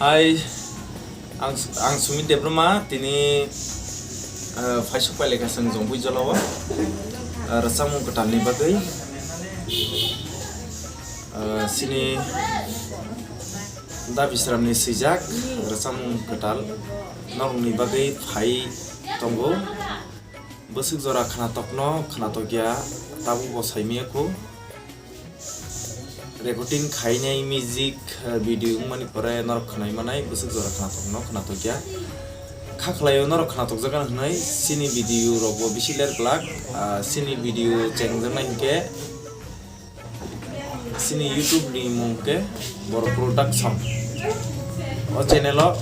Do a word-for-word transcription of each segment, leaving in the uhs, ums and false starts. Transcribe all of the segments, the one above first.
Hai, ang, ang Sumit Debbarma, tini, eh, phaisok pailai kha chwng Jongpui jolao, eh, rwchapmung kwtalni bagwi. Eh, chini Da Bisramni swijak rwchapmung kwtal norokni bagwi phai tongo. Bwswk jora khwnatokno khwnatokya, tabukbo saimaya kho. Recording khainai music, eh, video wngmani pore norok khwnai manai, bwswk jora khwnatokno khwnatokya. Kha khlaio norok khwnatokjak gana hwnwi chini video rokbo bisi ler glak, ah, chini video chengjaknai hinkhe chini YouTube ni mung khe Boro Production. O channel o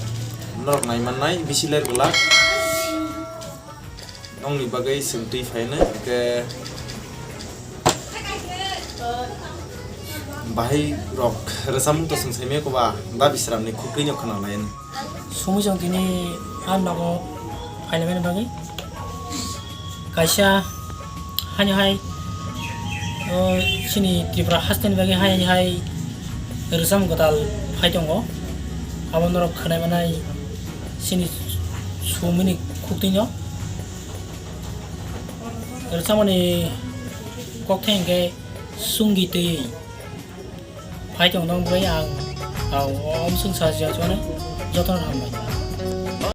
norok nai mannai bisi ler glak. Nokni bagwi chwng twi phainai, hwnkhe bahai rok rwchapmung to chwng saimaya koba, Da Bisramni khukri no khwnalaini. Sumui chwng tini a nogo phainai bagwi kaisa hani hai, o, chini Tripura hasteni bagwi hani hai rwchapmung kwtal phai tongo, abo norok khwnai manai chini Sumui ni khuktwi no. Rwchapmani kokthai hwnkhe chwngwi twi phai tong nang bai ang, ang omswng sa jiyachwkno jotono hambai.